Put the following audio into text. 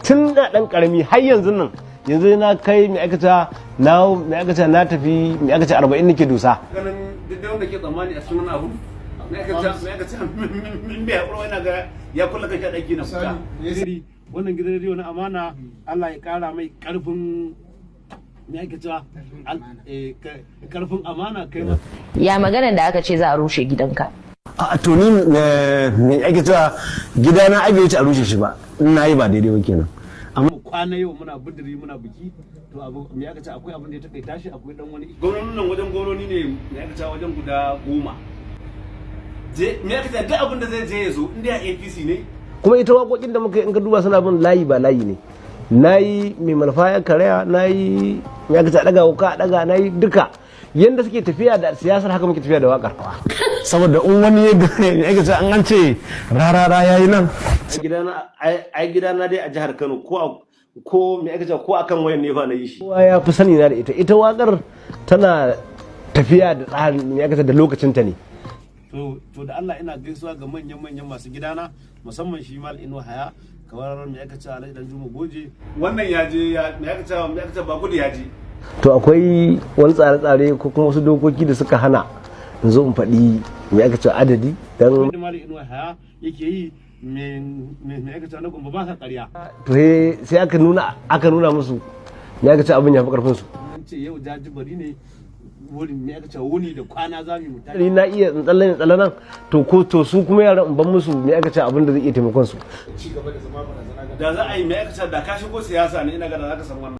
Tun da dan karami har yanzu nan, yanzu na kai mai aikata na mai aikata, na tafi mai aikata 40 nake dusa. Ganin duk da wanda ke tsammani a cikin wani abu mai aikata min bai haƙura, wani ga ya kulla kashi a ɗaki na fita. Wannan gidan rediyo na Amana, Allah ya ƙara mai ƙarfin mai aikata, ƙarfin amana kai ma. Ya maganan da aka ce za a rushe gidanka? A to, ni me ake cewa, gidana ai bai wuce a rushe shi ba, in na yi ba daidai ba kenan. Amma kwana yau muna bidiri muna biki, to abu me aka ce, akwai abin da ya takaita shi, akwai dan wani gwamnonin nan, wajen gwamnoni ne, me aka ce, wajen guda 10 je, me aka ce, duk abin da zai je ya zo inda ya APC ne. Kuma ita waƙoƙin da muka yi, in ka duba, suna bin layi ba layi ne. Na yi mai malfa ya karaya, na yi me aka ce a ɗaga wuka a ɗaga, na yi duka. Yanda suke tafiya da siyasar, haka muke tafiya da waƙar, saboda in wani ya gane me aka ce, an ce rarara yayi nan. Ai gidana dai a jihar Kano, ko ko me aka ce, ko akan wayan ne fa na yi shi, kowa ya fi sani na da ita. Ita waƙar tana tafiya da tsarin me aka ce da lokacinta ne. To da Allah ina gaisuwa ga manyan manyan masu gidana, musamman shi Mal Ino Haya, kamar me aka ce, Alhaji Dan Juma Goje, wannan ya je ya me aka ce ba gudu ya je. To, akwai wani tsare-tsare ko kuma wasu dokoki da suka hana in zo in faɗi me aka ce adadi don da Mal Ino Haya yake yi, me me aka ce, na Gombe ba sa ƙarya. To, sai aka nuna musu me aka ce abin ya fi karfin su. An ce yau jajibari ne wurin, me aka ce, wuni da kwana za mu yi. Ni na iya tsalle tsalle nan, to ko to su kuma yaran in ban musu me aka ce abin da zai iya taimakon su. Da za a yi, me aka ce, da ka shigo siyasa ne, ina ga da za ka san wannan.